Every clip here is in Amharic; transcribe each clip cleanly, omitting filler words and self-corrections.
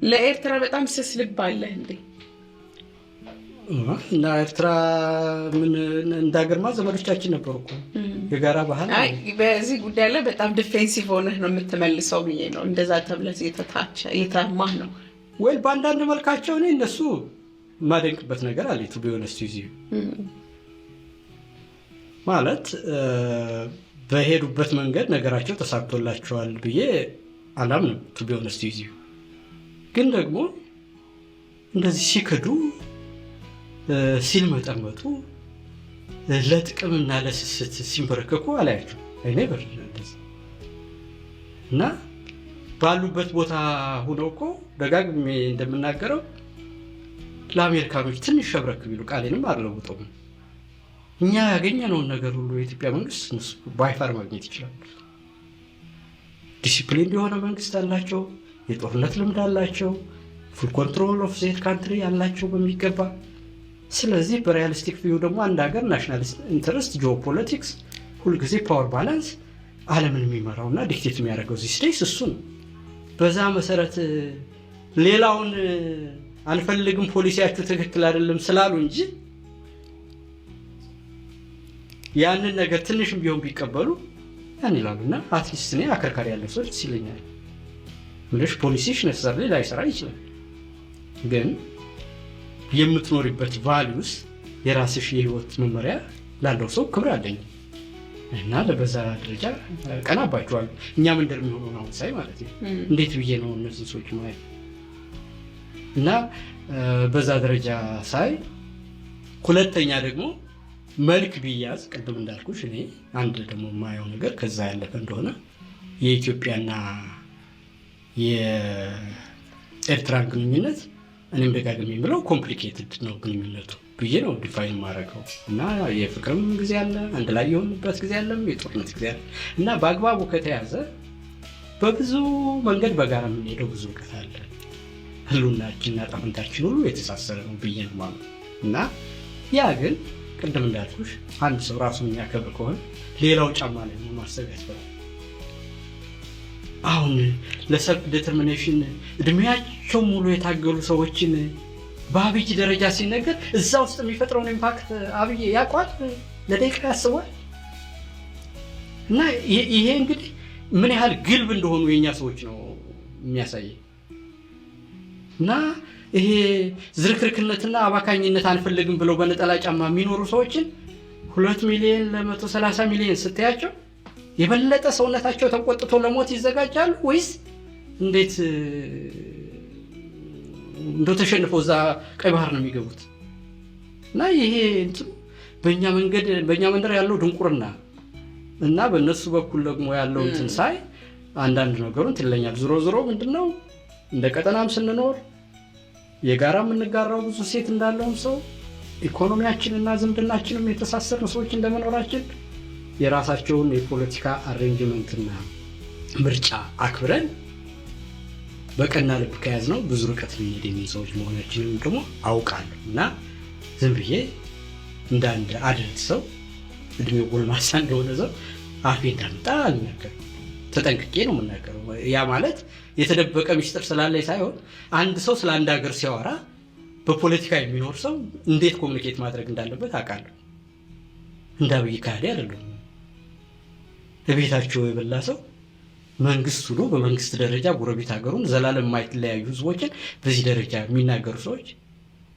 ለኤርትራ በጣም ስስ ልብ አለህ እንዴ? እና ኤርትራ ምን እንደ ሀገርማ ዘመዶቻችን ነበሩ እኮ፣ የጋራ ባህል። አይ፣ በዚህ ጉዳይ ላይ በጣም defensive ሆነህ ነው የምትመልሰው ብዬ ነው። እንደዛ ተብለህ የተማህ ነው። Well፣ በአንዳንድ መልካቸው እኔ እነሱ የማደንቅበት ነገር አለ፣ to be honest with you። ማለት በሄዱበት መንገድ ነገራቸው ተሳክቶላቸዋል ብዬ አላምንም፣ to be honest with you። ግን ደግሞ እንደዚህ ሲክዱ፣ ሲልመጠመጡ፣ ለጥቅምና ለስስት ሲንበረከኩ አላያቸው I never እንደዚህ። እና ባሉበት ቦታ ሁነው እኮ ደጋግሜ እንደምናገረው ለአሜሪካኖች ትንሽ ሸብረክ ቢሉ፣ ቃሌንም አልለውጠውም፣ እኛ ያገኘነውን ነገር ሁሉ የኢትዮጵያ መንግስት እነሱ by far ማግኘት ይችላሉ። ዲሲፕሊን የሆነ መንግስት አላቸው። የጦርነት ልምድ አላቸው። Full control of their country አላቸው በሚገባ። ስለዚህ በ realistic view ደግሞ አንድ ሀገር national interest፣ geopolitics፣ ሁልጊዜ power balance ዓለምን የሚመራው እና dictate የሚያደርገው these days እሱ ነው። በዛ መሰረት ሌላውን አንፈልግም፣ ፖሊሲያችሁ ትክክል አይደለም ስላሉ እንጂ ያንን ነገር ትንሽም ቢሆን ቢቀበሉ ያን ይላሉ። እና at least እኔ አከርካሪ ያለው ሰው ደስ ይለኛል። ምልሽ ፖሊሲሽ necessarily ላይሰራ ይችላል፣ ግን የምትኖሪበት values፣ የራስሽ የህይወት መመሪያ ላለው ሰው ክብር አለኝ እና በዛ ደረጃ ቀናባቸዋለሁ። እኛ መንደር የሚሆነውን አሁን ሳይ ማለት ነው። እንዴት ብዬ ነው እነዚህን ሰዎች ማየት? እና በዛ ደረጃ ሳይ፣ ሁለተኛ ደግሞ መልክ ቢያዝ፣ ቅድም እንዳልኩሽ እኔ አንድ ደግሞ የማየው ነገር ከዛ ያለፈ እንደሆነ የኢትዮጵያና የኤርትራን ግንኙነት እኔም ደጋግሜ የምለው complicated ነው ግንኙነቱ ብዬ ነው define የማደርገው። እና የፍቅርም ጊዜ አለ፣ አንድ ላይ የሆንበት ጊዜ አለም፣ የጦርነት ጊዜ አለ። እና በአግባቡ ከተያዘ በብዙ መንገድ በጋራ የምንሄደው ብዙ እውቀት አለ። ህልውናችንና ጣፍንታችን ሁሉ የተሳሰረ ነው ብዬ ነው የማምነው። እና ያ ግን ቅድም እንዳልኩሽ አንድ ሰው ራሱን የሚያከብር ከሆነ ሌላው ጫማ ላይ ማሰብ ያስፈልጋል። አሁን ለ self determination እድሜያቸው ሙሉ የታገሉ ሰዎችን በአብይ ደረጃ ሲነገር እዛ ውስጥ የሚፈጥረውን impact አብይ ያውቋል፣ ለደቂቃ ያስቧል። እና ይሄ እንግዲህ ምን ያህል ግልብ እንደሆኑ የእኛ ሰዎች ነው የሚያሳይ። እና ይሄ ዝርክርክነትና አባካኝነት አንፈልግም ብለው በነጠላ ጫማ የሚኖሩ ሰዎችን 2 ሚሊዮን ለ130 ሚሊዮን ስታያቸው የበለጠ ሰውነታቸው ተቆጥቶ ለሞት ይዘጋጃሉ ወይስ እንዴት እንደው ተሸንፈው እዛ ቀይ ባህር ነው የሚገቡት? እና ይሄ እንትኑ በእኛ መንገድ በእኛ መንደር ያለው ድንቁርና እና በእነሱ በኩል ደግሞ ያለው እንትን ሳይ አንዳንድ ነገሩን ትለኛል። ዞሮ ዞሮ ምንድነው፣ እንደ ቀጠናም ስንኖር የጋራ የምንጋራው ብዙ ሴት እንዳለውም ሰው ኢኮኖሚያችንና ዝምድናችንም የተሳሰርን ሰዎች እንደመኖራችን የራሳቸውን የፖለቲካ arrangement ና ምርጫ አክብረን በቀና ልብ ከያዝነው ብዙ ርቀት ልንሄድ የሚል ሰዎች መሆናችንን ደግሞ አውቃለሁ። እና ዝም ብዬ እንደ አንድ adult ሰው፣ እድሜው ጎልማሳ እንደሆነ ሰው አፌ እንዳመጣ አልናገርም። ተጠንቅቄ ነው የምናገረው። ያ ማለት የተደበቀ ሚስጥር ስላለ ሳይሆን አንድ ሰው ስለ አንድ ሀገር ሲያወራ በፖለቲካ የሚኖር ሰው እንዴት communicate ማድረግ እንዳለበት አውቃለሁ። እንደ አብይ ካህዲ አይደለሁም። እቤታቸው የበላ ሰው መንግስት ብሎ በመንግስት ደረጃ ጎረቤት ሀገሩን ዘላለም የማይለያዩ ህዝቦችን በዚህ ደረጃ የሚናገሩ ሰዎች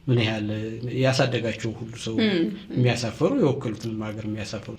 ምን ያህል ያሳደጋቸው ሁሉ ሰው የሚያሳፈሩ፣ የወከሉትንም ሀገር የሚያሳፈሩ።